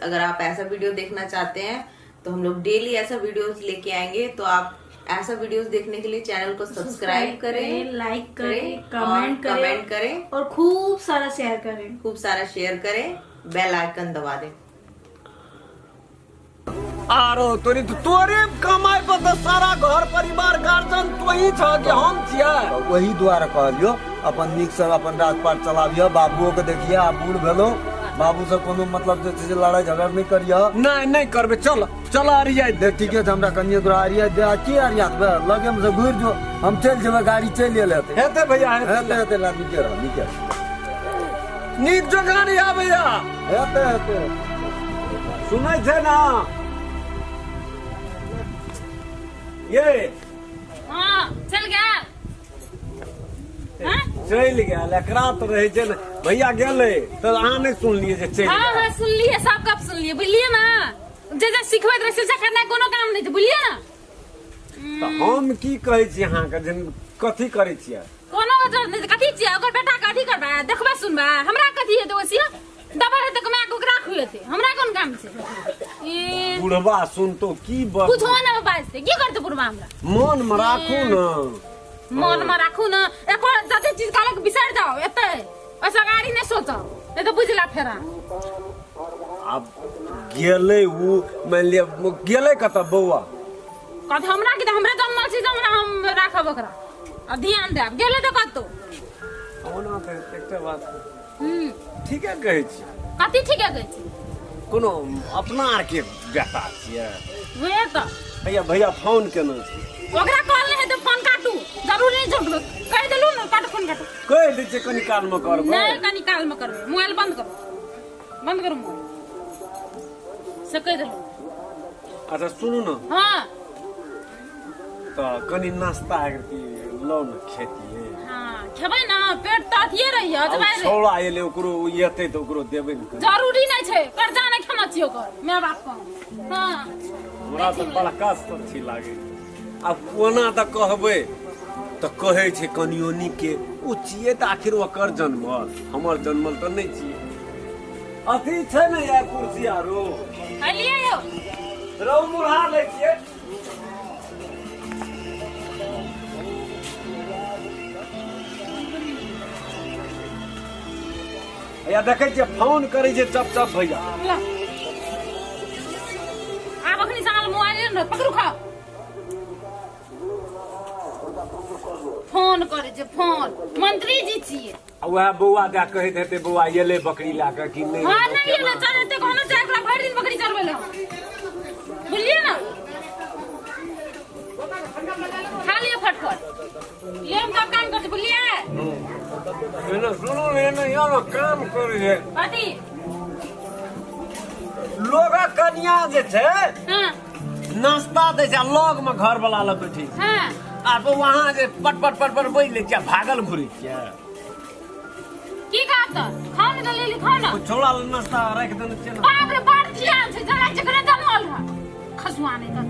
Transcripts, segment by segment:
अगर आप ऐसा वीडियो देखना चाहते हैं तो हम लोग डेली ऐसा वीडियोस लेके आएंगे। तो आप ऐसा वीडियोस देखने के लिए चैनल को सब्सक्राइब करें, लाइक करें, और कमेंट करें, कमेंट करें और खूब सारा शेयर करें, खूब सारा शेयर करें, बेल आइकन दबा दें। आरो तोरी तो तोरे कमाई पर तऽ सारा घर परिवार गार्जियन तोही छह कि हम छियै। वही दुआरे कहलियो अपन नीकसँ अपन राजपाट चलाबिह, बाबुओ के देखिए, आब बूढ़ भेलो, बाबू से कोनो मतलब जे छै से लड़ाई झगड़ नहि करिह। नहि नहि करबै, चल चल अरिया दे। ठीके छै, हमरा कनिए तोरा अरिया दे। आ की अरिया देबै? लगे मे से घुरि जो, हम चलि जेबै, गाड़ी चलि एल हेतै। हेतै भैया, हेतै। हेतै हेतै, ला नीके रह, नीके रह। नीक जकाँ नहि आबैया। हेतै हेतै। सुनै छै ने ये? हाँ, चल गेल। हाँ? चलि गेल। एकरा तऽ रहै छै ने, भैया गेलै तऽ अहाँ नहि सुनलियै जे चलि हाँ गेल? हाँ, सुनलियै, सब गप सुनलियै, बुझलियै ने? जे जे सिखबैत रहै से करनाइ कोनो काम नहि छै, बुझलियै ने? तऽ हम की कहै छी अहाँके जे कथी करै छियै? कोनो जरूरत नहि छै। कथी छियै ओकर बेटा के अथी करबै, देखबै सुनबै? हमरा कथी हेतै? ओइसे दबर हेतै कमाए के ओकरा खुएतै, हमरा कोन काम छै ई? बुढ़वा सुनतो की कुछो ने बाजतै, की करतै बुढ़वा हमरा? मन मे राखू ने। मन में राखू ने, एको जते चीज कहलक बिसरि जाओ, एते ओइसे गाड़ी नहि सोचब, नहीं तऽ बुझला फेरा। आब गेलै उ, मानि लिअ गेलै कतऽ बौआ? कहत हमरा की, तऽ हमरे जन्मल छी, तऽ हमरा हम राखब ओकरा आ ध्यान देब। गेलै तऽ कतौ। ओना तऽ एकटा बात ठीके कहै छी। कथी ठीके कहै छी? कोनो अपना आरके बेटा छियै। वएह तऽ। भैया भैया फोन केने छै। ओकरा कहल नहि हेतै फोन काटू, जरूरी नहि झोंकलो। कहि देलू ने, काटू फोन, काटू। कहि दै छियै कनी कालमे करबै। नहि, कनी कालमे करबै। मोबाइल बंद करू, बंद करू मोबाइल, से कहि देलू। अच्छा सुनू ने। हाँ। तऽ कनी नाश्ता की लौ ने, खेतियै। हाँ, खेबै ने, पेट तऽ अथिये रहिए, अजबाइ रही। छौड़ा एलै, ओकरो एतै तऽ ओकरो देबै ने कनी। जरूरी नहि छै, कर्जा नहि खेना छियै ओकर माय बाप के। हाँ। हमरा तऽ बड़का अथी लागै। आब कोना तऽ कहबै तऽ कहै छै कनियो नीके ओ छियै तऽ आखिर ओकर जनमल, हमर जनमल तऽ नहि छियै। अथी छै ने या कुर्सी आरो? अलियै यौ। रौ मुरहा लै छियै। भैया देखै छियै फोन करै छै चप चप भैया। ला। आब अखनी साल मोबाइल ने पकड़ू, खाओ। फोन करै छै फोन, मंत्री जी छियै। आ वएह बौआ दए कहैत हेतै बौआ एलै बकरी लए कऽ कि नहि? हाँ, नहि एलै, चढ़ेतै कोनो चाहे ओकरा भरि दिन बकरी चरबै लए, बुझलियै ने? खा लिअ फटफट, ये हम सब काम करते, बुझलियै? एना सुनू ने, एना यहाँ ने काम करै छै। कथी? लोगक कनिया जे छै नाश्ता दै छै आ लग मे घर वाला लग बैठे छै। आ वहाँ जे पट पट पट पट बैठ लै छियै, भागल घुरै छियै। की कहत? खाओ ने, जल्दी जल्दी खाओ ने। ओ छौड़ा लग नाश्ता राखि देने छियै ने। बाप रे, बड़ ध्यान छै, जरा जकरे जन्मल है खसुआ नहि तऽ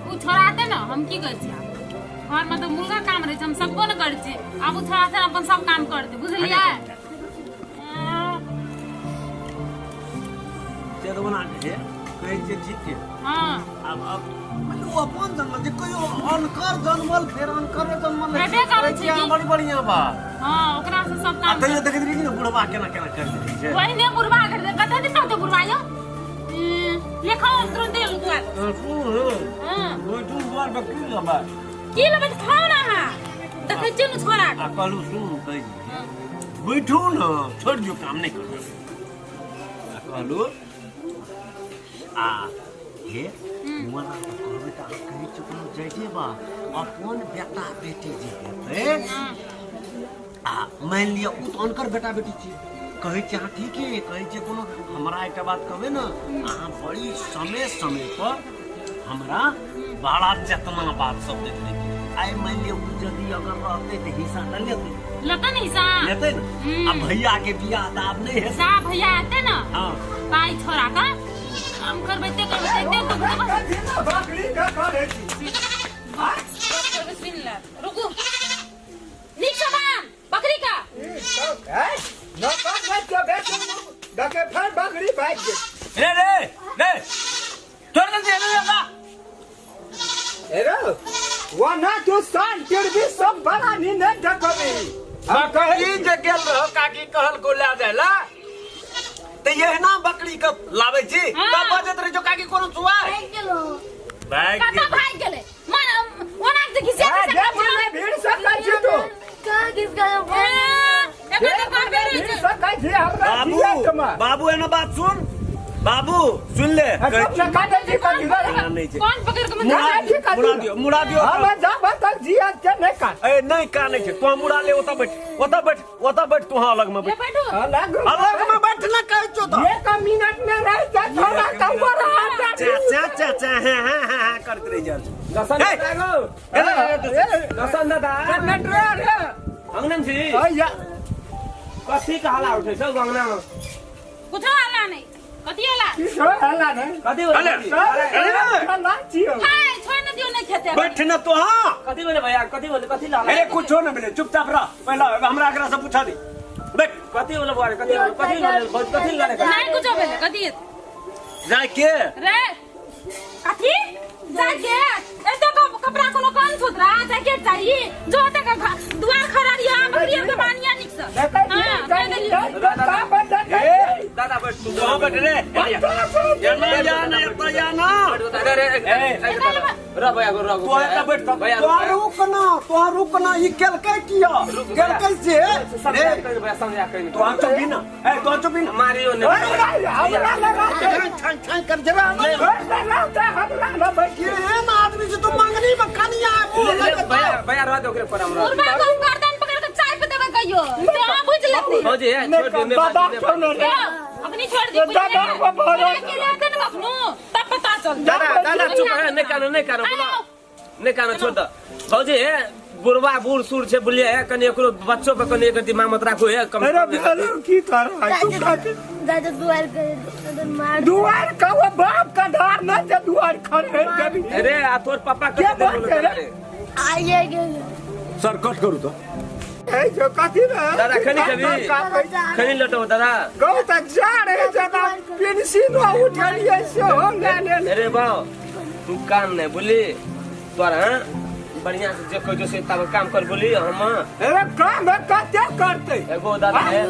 ओ छोड़ा दे ने। हम की करै छियै? घरमे तऽ मुर्गा काम रहै छै, हम सकबो ने करै छियै। आब ओ छोड़ा छै, अपन सब काम करतै, बुझलियै? से तऽ ओना जे कहै छियै ठीक छै। आब मतलब ओ अपन जन्मल जे कहियो अनकर जन्मल, फेर अनकरे जन्मल हेबे करै छै अहाँ की? बड़ी बढ़िया बात। हँ, ओकरा से सब आ काम। तैयो देखैत रही ने बुढ़वा केना केना कर दै छै। ओहिने बुढ़वा कर दे, कते दिन रहतै बुढ़वा यौ? लेखाओ, हम तुरंते एलहुँ दुआर। सुन। बैठू दुआर पर, की लेबै? की लेबै तऽ खाउ ने अहाँ, देखै छियै ने छोड़ा आ कहलहुँ सुन, कहै छी बैठू ने, छोड़ि दियौ, काम नहि करबै। आ कहलहुँ आ हे मना तऽ कहबै तऽ अहाँ कहै छियै कोनो जाइते बा, अपन बेटा बेटी जे हेतै आ मानि लिअ ओ तऽ अनकर बेटा बेटी छियै। कहै छियै अहाँ ठीके कहै छियै। कोनो हमरा एकटा बात कहबै ने, अहाँ बड़ी समय समय पर हमरा बड़ा चेतना बात सब दैत रहै छियै। आइ मानि लिअ ओ यदि अगर रहतै तऽ हिस्सा तऽ लेतै। लेतै ने हिस्सा? लेतै ने। आ भैया के बियाह तऽ आब नहि हेतै। सा भैया एतै ने। पाइ छोड़ा का काम करबै ते करबै ते दुख देबै। बकरी के करै छी? करबै, सुनि ले, रुकू, नीक से बान्ह बकरी का। देखे फेर बकरी भागि गेल। रे रे रे तोड़ दे रे रे हेरो वना तू सान टिड़बी सब बड़ा नी नहीं देखबी। हम बकरी जे गेल रहो काकी कहल को ला देला त एहना बकरी के लाबै छी हाँ। तब बजत रहे जो काकी कोनो सुआ भागि गेलो। भाग कतऽ भागि गेलै मन ओना के घिसिया ए, घिसिया देख हमरा भीड़ से कहै छी तू। कहाँ किसका ए, एकर तऽ कहबे नहि भीड़ छै। से कहै छी हमरा बाबू जियत मे। बाबू एना बात सुन बाबू सुन ले आ, चुप न काटै छी कथी रे? नहीं छै। कोन पकड़ के मुड़ा मुड़ा ठीक है, मुड़ा दियो मुड़ा दियो हम जाब तक जियत के नहीं काट। ए नहीं का नहीं छै तू मुड़ा ले ओता बैठ ओता बैठ ओता बैठ तू अलग में ले बैठ बैठू हाँ, लागू। अलग में बैठ ना कहै छौ तो एक मिनट में रह जा थोड़ा कमर हाथ चा चा चा चा हां हां हां हां करत रहि जा दसन ए! दादा गो ए, दसन दादा कन्नड़ रे रे। अंगना में छी अय्या, कथी के हल्ला उठै छौ अंगना में कुछो हल्ला नहीं कथी हल्ला की छौ हल्ला नहीं? कथी भेलै अरे! अरे, हल्ला छियौ। हाय छोड़ न दियो नहीं खेते बैठ ना तो हां कथी भेलै भैया कथी भेलै कथी लहला अरे कुछो न भेलै चुपचाप रह पहला हमरा एकरा से पूछा दी बैठ कथी भेलै बुआ रे कथी भेलै कथी लहला कथी लहला नहीं कुछो भेलै कथी जाय के रे कथी जाके एते कपड़ा कोनो कौन सुतरा जैकेट चाहिए जो तक दुआर खड़ा रिया बकरी के बानिया निक से देखै छी, हां कह देलियो कहि का बदल ए दादा बैठ तू वहां बैठ रे या ना या ना एतऽ या ना अरे अरे रह भैया गो रह तू एतऽ बैठ भैया तो रुक ना तो रुक ना ई केलकै किया केलकै से समझा कर भैया समझा कर तो हम चुपी ना ए तो चुपी ना मारियो ने हमरा लगा छन छन कर जेबा हमरा न बैठ केहन आदमी छै तू मंगनी में कनिया मुंह लगता भैया भैया रह दे ओकरे पर हमरा मुर्गा को हम गर्दन पकड़ के चाय पे देबै कहियो से अहाँ बुझ लेती भौजी ए छोड़ दे ने दादा छोड़ो रे अखनी छोड़ दी दादा को भरो। अकेले हेतै ने कखनो तब पता चल दादा दादा चुप रह नहीं कानो नहीं कानो बोला नहीं कानो छोड़ दे भौजी ए बुढ़वा बूढ़ सूढ़ छै बुझलियै ए कनि एकरो बच्चो पे कनि एक दिमाग मत राखू ए कम अरे भेलो की कर तू काट दादा दुआर कर मार दुआर का वो बाप का धार न जे दुआर खड़े है जब अरे आ तोर पापा के के बात है रे? आइए गेल सर कट करू तो ए जो कथी रे दादा, खनी खेबी? खनि लटो दादा गौ त जा रे जना पेंशन उठलिए से हो ले ले अरे बा तू काम नहीं बोली तोर हाँ बढ़िया से जे कहो से तब काम कर बोली हम अरे काम है कते करते एगो दादा है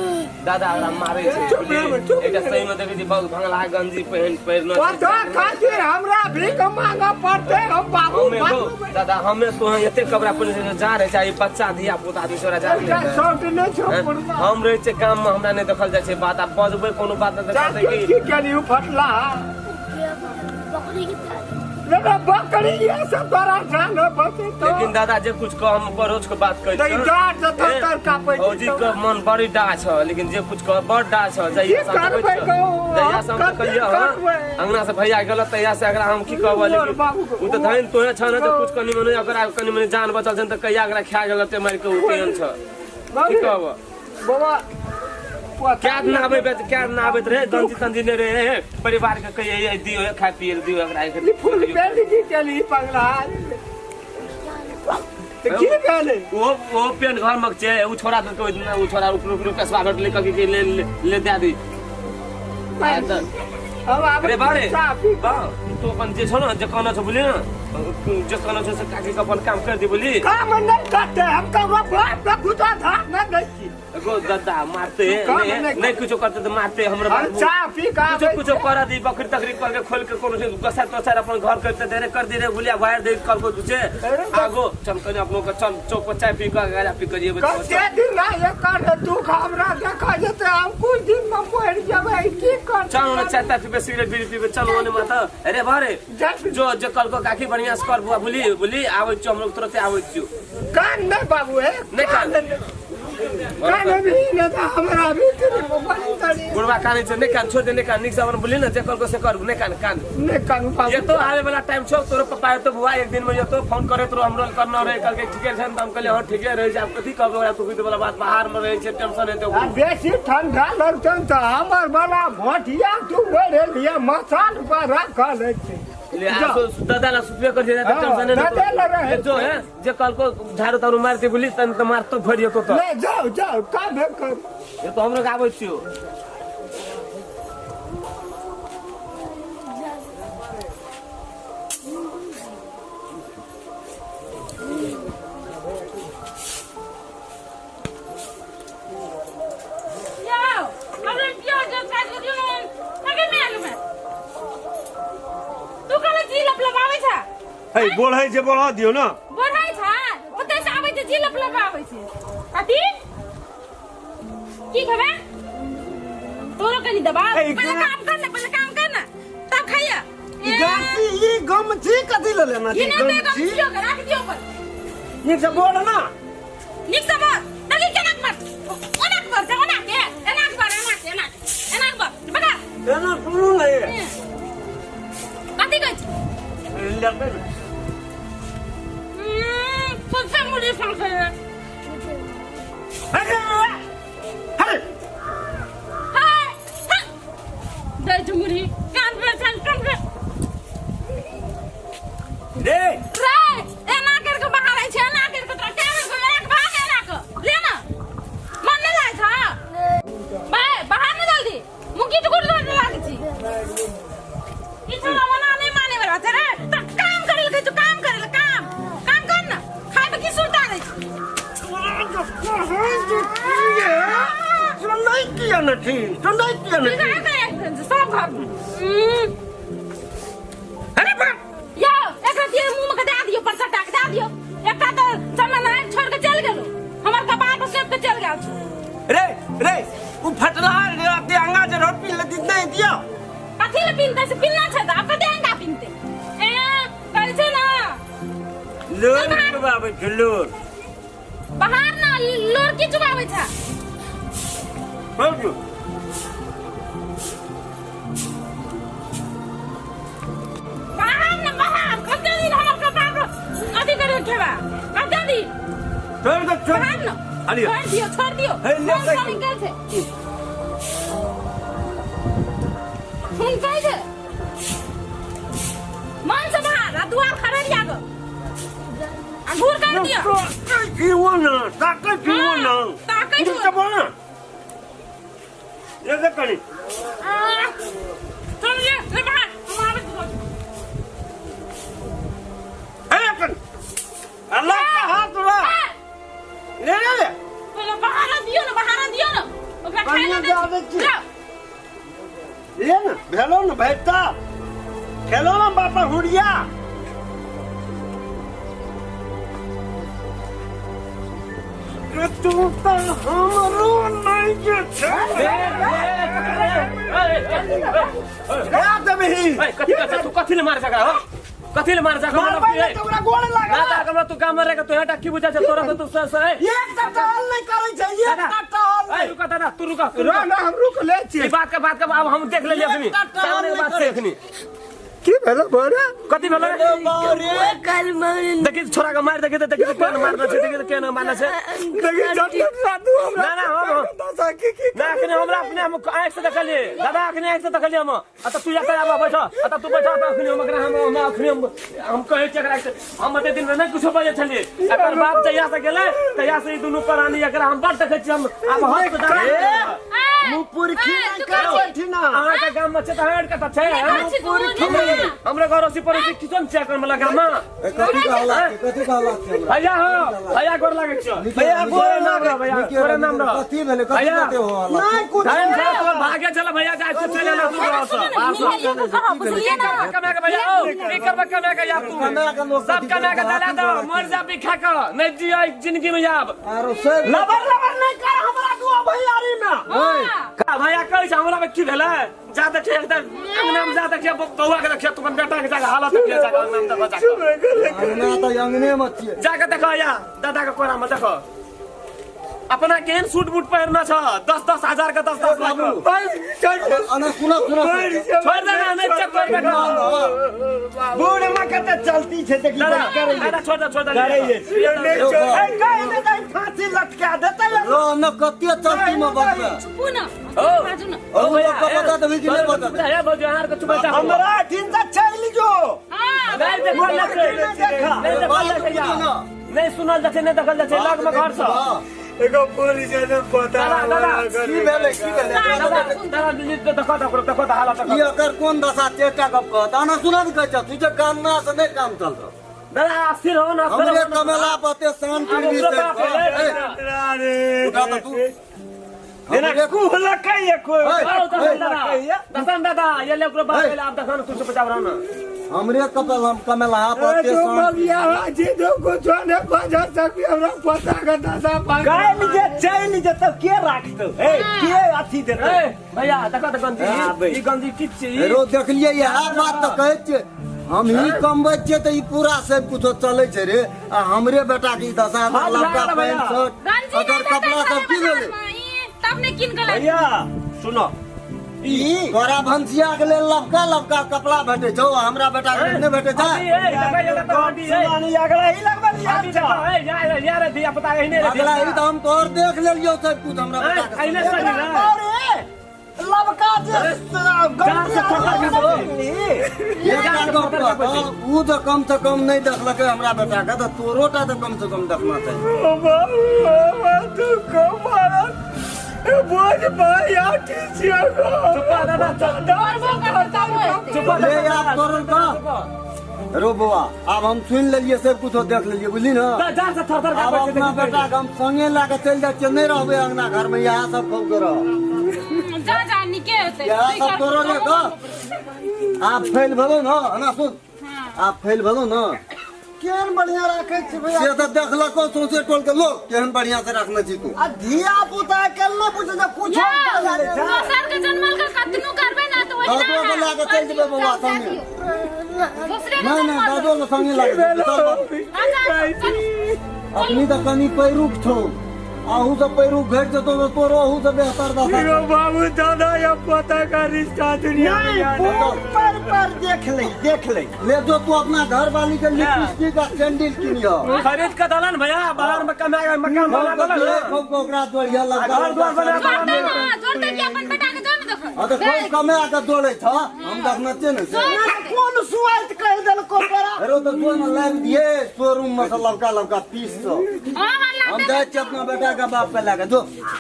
दादा हमरा मारे छै चुप रह, चुप एकटा रह। सही में देखै छी बहुत भंगला गंजी पहिन पहिरनो ओ तो खातिर हमरा भीख मांगे पड़ते हम बाबू हमे गो दादा हमे तो एते कपड़ा पहिरने छै, जा रहे छै ई बच्चा धिया पुता आदमी सोरा जा एकटा रहे शर्ट नहि छौ पुरना हम रहै छै गाम में हमरा नहि देखल जाइ छै बात आब बजबै कोनो बात नहि देखल चाची की की केली उ फटला बकरी के तार रे बकरी ये सब तोरा जान बचे तो लेकिन दादा जे कुछ कह हम परोछ के बात कहै तऽ डाँट जतऽ तर कापै छै भौजी के मन बड़ी डा छ लेकिन जे कुछ कह बड़ डा छ जहिया की से हम करबै देखै छियौ, कहू, जहिया से हम हम देखलियै कते हँ करबै? अंगना से भैया गेल तहिया से एकरा हम की कहबै मोर बाबू लेकिन के- उ तऽ धनि तोहे छ ने तऽ कुछ कनि मनि ओकरा कनि मनि जान बचल छै तऽ कहिया एकरा खा गेल ते मारि के उ तेहन छ की कहब बाबा क्या दिन आबै क्या दिन आबैत रहे गंजी तंजी नहि रहे परिवार के कहिए दियो खाय पिए दियो एकरा ई फूल पेली की केली पगला तऽ की भेलै ओ ओ पेन घर में छै उ छोड़ा देलकै ओहि दिना उ छोड़ा रुक रुक रुक पैसवा भेटलै कहलकै कि ले ले ले दए दी आ तऽ हम आबै अरे बारे चाह पी बा तू अपन जे छौ ने जे कहना छौ बुझली ने जे कहना छौ से काकी के अपन काम कर दी बुझली काम नहि करते हम ककरो बाप के गुदा धार नहि दै छी एगो गद्दा मारते काम नहीं नहीं नहीं कुछो करते तो मारते हमरा हम बाबू। चाह पी के कुछो आबै कुछो कर दी बकरी तकरी करके खोल के कोनो चीज गसा तोसर अपन घर करते देरे कर दी रे गुलिया वायर दे कल को दूचे आगो चल कने अपनो के चल चौक पर चाय पी के गाजा पी के जेबे कते दिन रह एकर दुख हमरा देखा जेतै हम कुछ दिन में मरि जेबै की कर चल ओने चाय ताय पीबे सिगरेट बीड़ी पीबे चल ओने मत अरे बारे जो जो कल को काकी बढ़िया से कर बुआ बोली बोली आबै छियो हम लोग तुरंते आबै छियो कान नहि बाबू हे नहि कान। कान भी नहि तऽ हमरा भी बड़ी तनी बुढ़वा कानै छै नहि कान छोड़ दे नहि कान नीक से अपन बोली ने जे कल को से कर नहि कान कान नहि कानू बाबू ये तो आवे वाला टाइम छौ तोरो पप्पा एतो बुआ एक दिन में ये तो फोन करे तोरो हमरो करना रहे कहलकै ठीके छै ने तऽ हम कहलियै हँ ठीके रहै छै आब कथी कहबै ओकरा तू वाला बात बाहर में रहै छै टेंशन हेतै आ ओकरो। बेसी ठंडा लगतौ तऽ हमर वाला भोटिया तू बढ़ लिया मसाल पर राखल अछि ले आ दादा ला सुतबे कर छै हाँ, टेंशन नहीं दादा ला रहे। जो है जे कल को झाड़ू ताड़ू मारते बोली तन तो मारतो भरि जेतो तो नहि जाउ जाउ काम कर ये तो हमरो आबै छियो हे बोलै छै बोला दियौ ने। बढ़ै छै ओतै से आबै छै जी लप लप आबै छै। कथी की खेबै? तोरो कनी दबा। ए, पहिले काम कर ने, पहिले काम कर ने तब खाइया। ई गमछी, ई गमछी कथी ले लेना ई छै? नहि गमछी गमछियो के राख दियो पर। नीक से बोल ना। नीक से बोल। देखी केना के मार, ओना के मार छै, ओना के एना के मार, एना के एना के एना के मार बता। एना सुनू ने। कथी कहै छी? लेबै। सबसे मुड़ी सौंसे। अरे अरे हाय दै छै मुड़ी कान पर छन कान पर। रे रे एना कर के बाहर आइ छै, एना कर के तोरा टाइम को एना के बाहर, एना के ले ना मन नहीं लागै छ बाय बाहर ना जल्दी मुकी टुकुर धर लागै छी। ई छोरा मना नहीं माने वाला छै रे। त काम करे लगे छै, काम करे ले, काम काम कर ना खाय में की सुरता दै छै? सुनै किया ने छी? सुनै किया ने की छी? करे सब घर में। अरे बाप। यौ एकरा दियौ मुंह में के दए दियौ, परसा टाक दए दियौ। एकटा तऽ चमन आबि छोड़ के चलि गेलो, हमर कपार पर सौंप के चलि गेल छौ। रे रे उ फटला रे ते अंगा जे रोटी ले दी नहीं दियो। कथी ले पिनते से पिनना छै तऽ आब कते अंगा पिनते ए कहै छै ना। लोर चुबाबै छै लोर। बाहर ना लोर की चुबाबै छै? बोल दियो। बाहर ना बाहर कते दिन हमर कपार पर अथी करे खेबा कते दिन? छोड़ दे छोड़। बाहर ना। अलियो। छोड़ दियो छोड़ दियो। हे, ले फोन साइकिल। करी गेल छै, फोन कहै छै मन से बाहर आ दुआर खड़रिया गो आ घूर कर दियो। ताकै छी वो ना, ताकै छी वो ना। हाँ, ताकै छी। नीक से बोल ना। ले दे कनी। आ, चल ले ले बाहर हम आबै छी। अरे कनी अल्लाह का हाथ रा ले ले ले। पहिले बाहर दियो ना, बाहर दियो ना ओकरा खाय कनियो ला दे आबै दै छी। जाओ। ले ना भेलो ना भेटता खेलो ना बापा हुड़िया रे। तू तऽ हमरो नहीं जे छै दे देबही। कथी कथी तू कथी ले मार सका हो? कथी ले मार सका? मारबै ने तऽ ओकरा गोड़ ना लागल। ता हमरा तू गाम में रह के तू हेटा की बुझा छै तोरा के? तू से से एक टा टहल नहीं करै छै, एक टा टहल। ए रुका दादा, तू रुका तू ना रुका। ना हम रुक ले ई छियै। बात के अब हम देख लेलियै अखनी। एकटा टहल सामने के नहि बात छै करै। अखनी। की भेलो बोरे? कथी भेलै? रे कल मन देखी छोरा के मार, देखी त देखी त केना मारना छै, देखी त केना मारना छै। देखी जट साधु हमरा ना, ना, हम- दशा की की ना अखनी हमरा अपने हम आँखि से देखलियै दादा, अखनी आँखि से देखलियै हम। आ त तू जाकर आबऽ बैठ, आ त तू बैठ। त अखनी हम एकरा हम अखनी हम कहै छियै एकरा से हम एते दिन में नहि कुछो बजै छलियै। एकर बाप जहिया से गेलै तहिया से ई दुनू प्राणी एकरा हम बड़ देखै छियै। हम आब हद से दादा मुँह पुरखी ए, नहीं तू कर छी ना। अहाँके गाम में छै तऽ अहाँ कतऽ छै? हमरा घर असी पड़ोसी किछो ने छै एकर मतलब गाम में। ए, कथी कहला छै? कथी कहला छै हमरा? भैया हो भैया, गोर लागै छियो भैया, गोरे नाम रह भैया, गोरे नाम रह। कथी भेलै? कथी भैया। कते हो हल्ला? नहीं कुछ टाइम छलै तोहर भागे छलै भैया, जाइ छै चलि एना तू गाँव सँ बाहर सँ। मिलाइयो के कहब, बुझलियै ना? कमा के भैया ओ की करबै कमा के यार तू? कमा के लोग सब कथी कमा के करतै? चला दो, मर जा भी खा के नहीं जियो जिंदगी में आब। आरो से लबर लबर नहीं कर हमरा दुआ भैयारी में। हाँ। का भैया कहै छै हमरा में की भेलै? जा देखिए एकदम अंगना में, जा देखिए बौआ के, देखिए तू अपन बेटा के, जाके हालत देखिए, जाके अंगना में देखो जाके। अंगना तऽ अंगने मे छियै। जाके देखो या दादा के कोरा में देखो अपना केहन सूट बूट पहिरना छ, 10-10 हजार के, 10-10 लाख के। अना सुना सुना। छोड़ दे ना, नहीं चेक कर बेटा। बूढ़ में कते चलती छै देखी। दादा करै दादा छोड़ दे छोड़ दे। करै ए कहि देतै फांसी लटका देतै। रो न कते चलती मे बजबै। चुपू ना। ओ। बाजू ना। ओ लोग के बता देबही कि नहि बता देबही? हे भौजी, अहाँ के चुप जा। हमरा अठिन से चलि जो। हाँ। नहीं देखल जाइ छै, नहीं देखल जाइ छै या। नहीं सुनल जाइ छै, नहीं देखल जाइ छै लग में घर से। एगो पुलिस ने पता। दादा दादा। की भेलै? की भेलै? दादा दादा देखो देखो देखो तऽ हालत ई देखो। एकर कोन दशा छै? एकटा गप कहत आना सुना ने कहै छ तू जे कामना से नहि काम चलतौ। दादा स्थिर हो ना, स्थिर हमरे हो ना। कमेला पते शान टीवी ओकरो से बाप भेलै। ए, उठा तऽ तू। जेना कुहलकै कोइ। ओए, आओ दसन दादा, दसन दादा, ये ले ओकरो बाप हे। भेलै, आब देखो ना तू चुप चाप रहो ना। हमरे कपल हम कमेलहा पर ए, तू मगिया जे जो कुछ ने बजा सकबी हमरा पता के दशा पानी काल्हि जे चलि जेतौ के राखतौ ए के अथी देतौ ए भैया देखो तऽ गंजी हाँ, बे। ई गंजी की छी रो देखलियै इएह बात तऽ कहै छियै हम ही कमबै छियै तऽ ई पूरा सब कुछो चलै छै रे आ हमरे बेटा के ई दशा हाँ, लड़का लागल भैया। पैंट शर्ट गंजी अगर नहि कपड़ा भेटै सब की छलै भेलै बाजारमे, ई तब नहि कीन के लाबै भैया सुनो ई तोरा भनसिया के लेल लबका लबका कपड़ा भेटै छौ आ हमरा बेटा के लेल नहि भेटै छै हड्डी, ए, देखै ये तऽ हड्डी, ए। सुनानी अगला ही लगबल हड्डी देखो, ए, यार, यार, धिया पुता एहने रे, अगला ही तऽ हम तोहर देख लेलियौ सब कुछ हमरा ए, बेटा के एहने सही रे। अरे लबका जे जान से थोड़ा गंजी खसो। एकटा गप कहतौ, ऊ तऽ कम से कम नहि देखलकै हमरा बेटा के तऽ तोरो टा तऽ कम से कम देखना चाही तू को मारत बोझ भाई आठी छियो गो चुप रह, दादा, चुप। करबो करतै तबो हेतै। चुप रह, ले दादा, आब तोरल का रो बौआ आब हम सुनि लेलियै सब कुछो देख लेलियै बुझली ने जा, जा से थर थर आब काँपै छै, अपना देखी बेटा के हम संगे लए के चलि जाइ छियै नहि रहबै अंगना घर मे इएह सब खूब के रह जा जा नीके हेतै इएह सब तोरो रे कह आब फैल भेलौ ने एना सुन आब फैल भेलौ ने केहन बढ़िया राखै छी भैया से तऽ देखलको सौंसे टोल के लोग केहन बढ़िया से रखने छी तू आ धिया पुता के नहि पूछै छै कुछो यौ, दोसर के जनमल के कतनो करबै ना तऽ ओहिना दादो के लए के चलि जेबै बौआ संगे दोसरे के नहि नहि जनमल दादो के संगे लए के जेबै, चल बाबू। अच्छा, चलू। अखनी तऽ कनि पैरुख छौ अहू से पैरुख घटि जेतौ तऽ तोरो अहू से बेहतर दशा बाबू दादा या पोता का रिश्ता दुनिया में पर पर देख ले देख ले ले जो तू अपना घर वाली के लिपस्टिक आ सैंडल किनियो खरीद के दलन भैया बाहर में कमाए मकान बना दलन ना। खूब ओकरा दौड़िया लगा घर द्वार बना जोड़तै ना जोड़तै कि अपन बेटा के जो ने देखो हाँ तो खूब कमे आके दौड़े छ हम देखने छियै ने से। कोन सुआइत कहि देलको तोरा अरे तो जो ना लाबि दिए शोरूम में से लड़का लड़का पीस सौ हां हां हम जाइ छियै अपना बेटा के बाप पे लए के जो।